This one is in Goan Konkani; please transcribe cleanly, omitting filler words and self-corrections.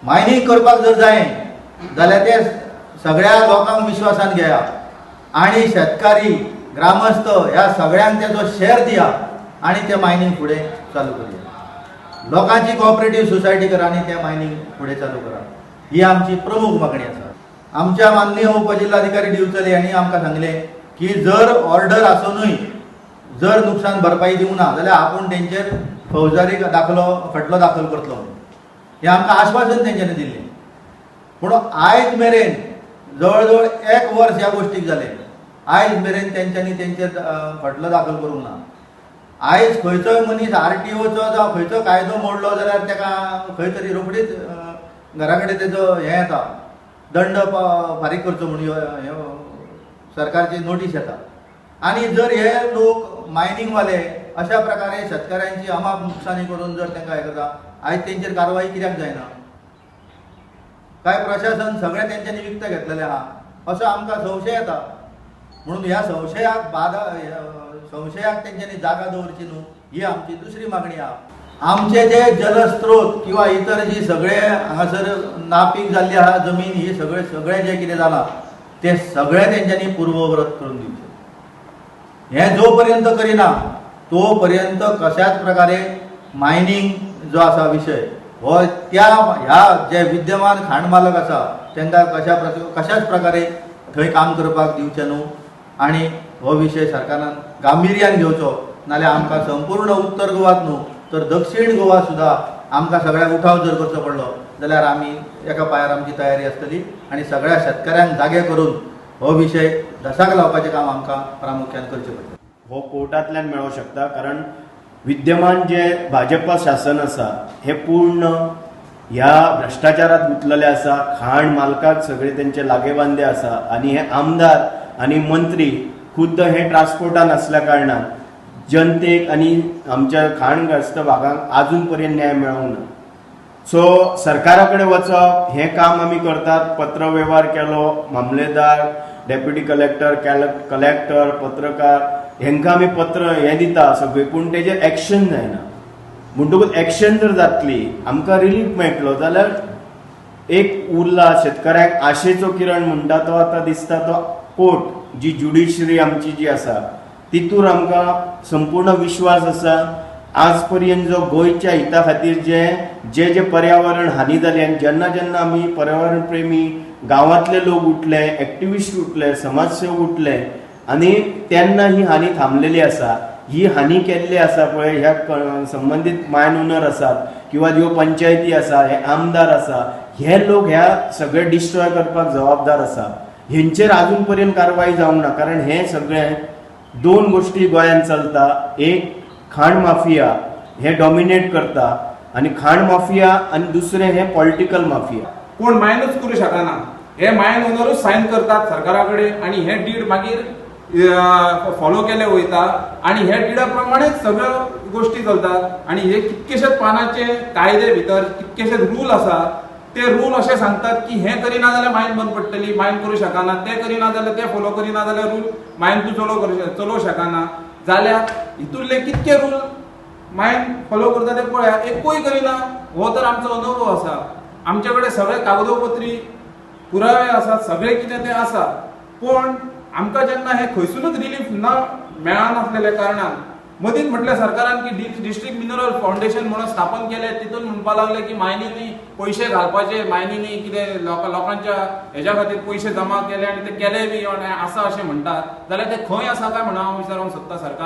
मायनींग करपाक जर जाय जाल्यार ते सगळ्या लोकांक विश्वासान घेया आणि शेतकारी, ग्रामस्थ ह्या सगळ्यांक तेजो शेअर दिया आणि ते मायनींग फुडें चालू करुया. लोकांची कॉपरेटीव सोसायटी करा आनी ते मायनींग फुडें चालू करा. ही आमची प्रमुख मागणी आसा. आमच्या माननीय उपजिल्हाधिकारी दिवचले यांनी आमकां सांगलें की जर ऑर्डर आसुनूय जर नुकसान भरपाई दिवंक ना जाल्यार आपूण तेंचेर फौजदारी दाखलो खटलो दाखल करतलो म्हणून हें आमकां आश्वासन तेंच्यांनी दिल्लें. पूण आयज मेरेन जवळ जवळ एक वर्स ह्या गोश्टीक जालें, आयज मेरेन तेंच्यांनी तेंचेर खटलो दाखल करूंक ना. आयज खंयचोय मनीस आरटीओचो जावं खंयचो कायदो मोडलो जाल्यार ताका खंय तरी रोखडीच घरा कडेन तेजो हें येता, दंड फारीक करचो म्हणून हें सरकारची नोटीस येता. आनी जर हे लोक मायनिंगवाले अशा प्रकारे शेतकऱ्यांची अमाप नुकसानी करून जर तांकां हें करता, आयज तेंचेर कारवाई कित्याक जायना? काय प्रशासन सगळें तेंच्यांनी विकतें घेतलेलें आहा असो आमकां संशय येता. म्हणून ह्या संशयाक बादा, संशयाक तेंच्यांनी जागा दवरची न्हू, ही आमची दुसरी मागणी आहा. आमचे जे जलस्रोत किंवा इतर जी सगळे हांगासर नापीक जाल्ली आहा जमीन, ही सगळे सगळें जें कितें जालां तें सगळें तेंच्यांनी पूर्ववत करून दिवचें. हें जो पर्यंत करिना तो पर्यंत कशाच प्रकारे मायनींग जो आसा विशय हो त्या ह्या जे विद्यमान खाण मालक आसा तांकां कशाच प्रकारे थंय काम करपाक दिवचें न्हू आनी हो विशय सरकारान गांभिर्यान घेवचो. नाल्यार आमकां संपूर्ण उत्तर गोवात न्हू तर दक्षिण गोवा सुद्दां आमकां सगळ्याक उठाव जर करचो पडलो जाल्यार आमी एका पांयार आमची तयारी आसतली आनी सगळ्या शेतकऱ्यांक जागे करून हो विशय धसाक लावपाचें काम आमकां प्रामुख्यान करचें पडटलें. हो कोर्टांतल्यान मेळोंक शकता, कारण विद्यमान जे भाजपा शासन आसा हे पूर्ण ह्या भ्रश्टाचारात गुंतलेले आसा. खाण मालकाक सगळे तेंचे लागेबांदे आसा आनी हे आमदार आनी मंत्री खुद्द हे ट्रान्सपोर्टान आसल्या कारणान जनतेक आनी आमच्या खाणग्रस्त भागांक आजून पर्यंत न्याय मेळोंक ना. सो सरकारा कडेन वचप हें काम आमी करतात. पत्र वेव्हार केलो, मामलेदार, डेप्युटी कलेक्टर, कलेक्टर, पत्रकार हेंकां आमी पत्र हें दिता सगळें, पूण तेजेर एक्शन जायना. म्हणटकूच एक्शन जर जातली, आमकां रिलीफ मेळटलो, जाल्यार एक उरला शेतकऱ्यांक आशेचो किरण म्हणटा तो आतां दिसता तो कोर्ट, जी ज्युडिशरी आमची जी आसा तितूर आमकां संपूर्ण विश्वास आसा. आज पर्यंत जो गोंयच्या हिता खातीर जे जे जे पर्यावरण हानी जाली आनी जेन्ना जेन्ना आमी पर्यावरण प्रेमी गांवांतले लोक उठले, एक्टिविस्ट उठले, समाजसेवक उठले आनी तेन्ना ही हानी थांबलेली आसा. ही हानी केल्ली आसा पळय ह्या संबंदीत मायन ओनर आसात किंवा ज्यो पंचायती आसा, हे आमदार आसा, हे लोक ह्या सगळे डिस्ट्रॉय करपाक जबाबदार आसा. हेंचेर आजून पर्यंत कारवाई जावंक ना, कारण हे सगळे दोन गोष्टी गोंयांत चलता. एक खाण माफिया हे डॉमिनेट करता आनी खाण माफिया आनी दुसरें हे पॉलिटिकल माफिया. कोण मायनूच करूं शकना. हे मायन ओनरूच सायन करतात सरकारा कडेन आनी हे did मागीर फॉलो केले वयता आनी हे डिडा प्रमाणेच सगळ्यो गोश्टी चलतात. आनी हे कितकेशेच पानाचे कायदे भितर कितकेशेच रूल आसा. ते रूल अशें सांगतात की हें करिना जाल्यार मायन बंद पडटली, मायन करूं शकना, तें करिना जाल्यार, तें फॉलो करिना जाल्यार रूल मायन तूं चलोवंक शकना. जाल्यार हितूंतले कितके रूल मायन फॉलो करता ते पळया, एकूय करिना. हो तर आमचो अनुभव आसा. आमचे कडेन सगळे कागदोपत्री पुरावे आसात, सगळे कितें तें आसा. पूण आमकां जेन्ना हें खंयसुनूच रिलीफ ना मेळनासलेल्या कारणान मदींच म्हटलें सरकारान की डिस्ट्रिक्ट मिनरल फावंडेशन म्हणून स्थापन केलें. तितून म्हणपाक लागले की मायनींनी पयशे घालपाचे, मायनींनी कितें लोकांच्या हेज्या खातीर पयशे जमा केले आनी ते केले बी आनी आसा अशें म्हणटात, जाल्यार ते खंय आसा काय म्हणून हांव विचारूंक सोदता सरकाराक.